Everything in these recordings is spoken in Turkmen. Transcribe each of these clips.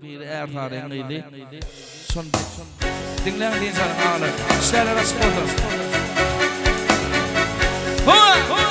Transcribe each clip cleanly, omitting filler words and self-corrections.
Biri Ärsaryň gyzy. Şony diňläň dynç alyň agalar. Işlerler açyk bolsun. Hawa!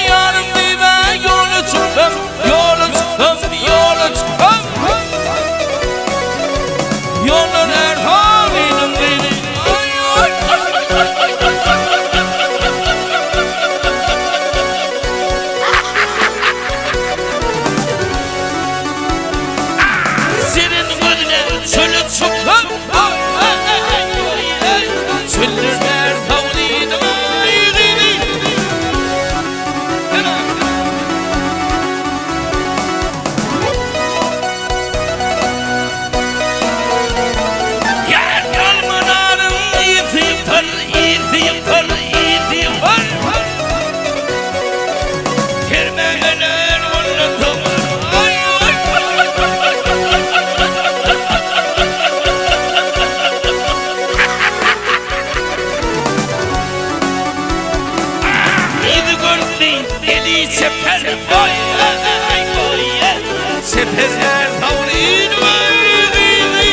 Ýarym diýme ýola çyksam, ýola çyksam, ýola çyksam. Ýollar Ärsarynyň gyzy. Senin gözüne çöle çyksam, Çöller Ärsarynyň gyzy. Ýar almalaryň ysy pyr, ysy pyr, ysy pyr. Termägeler onda soň. Yzy gördi, eli çeper, oý, oý, çeper Ärsagryn, oý,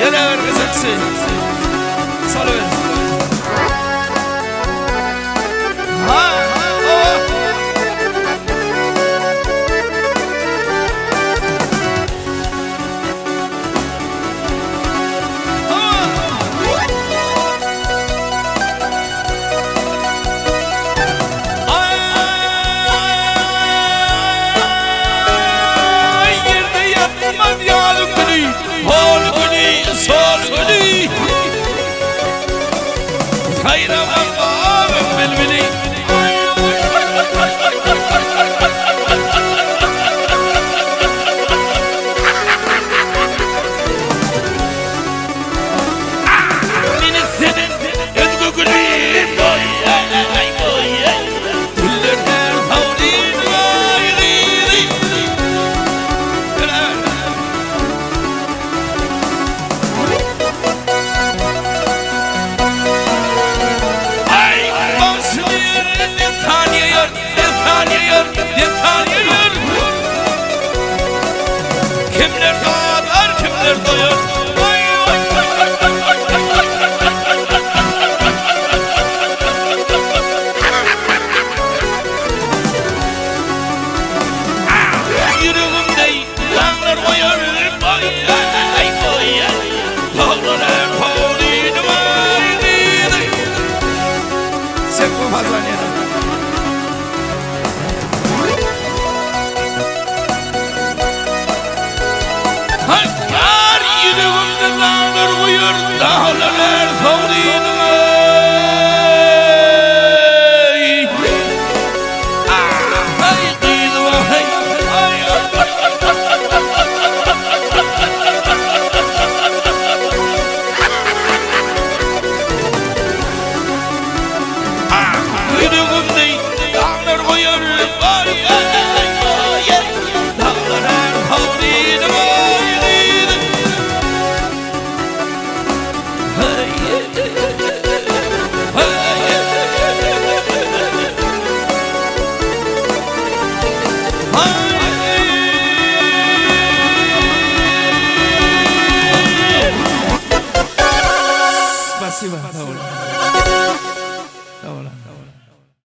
Ýene bir gyzykçy. Salyber. Ha, o. Aý, ýerde ýatmaz ýaly güli, hol güli, sol güli. Saýramaz bagyň bilbili. Meni senden özge güli boý aý boý aý Güller her sawlyn aý gyzy Aý bagşyny ne tanýar ne tanýar ne tanýar Kimler dadar kimler doýar Ýüregimde daglar goýar Aý goý Daglar är Sen bu fazla Haýdar ýüregimde daglar guýur, daglar är sowrynyň eý. Aý gyz waý. Ýüregimde daglar goýar, aý, aý, daglar är howlyny, Spasiba.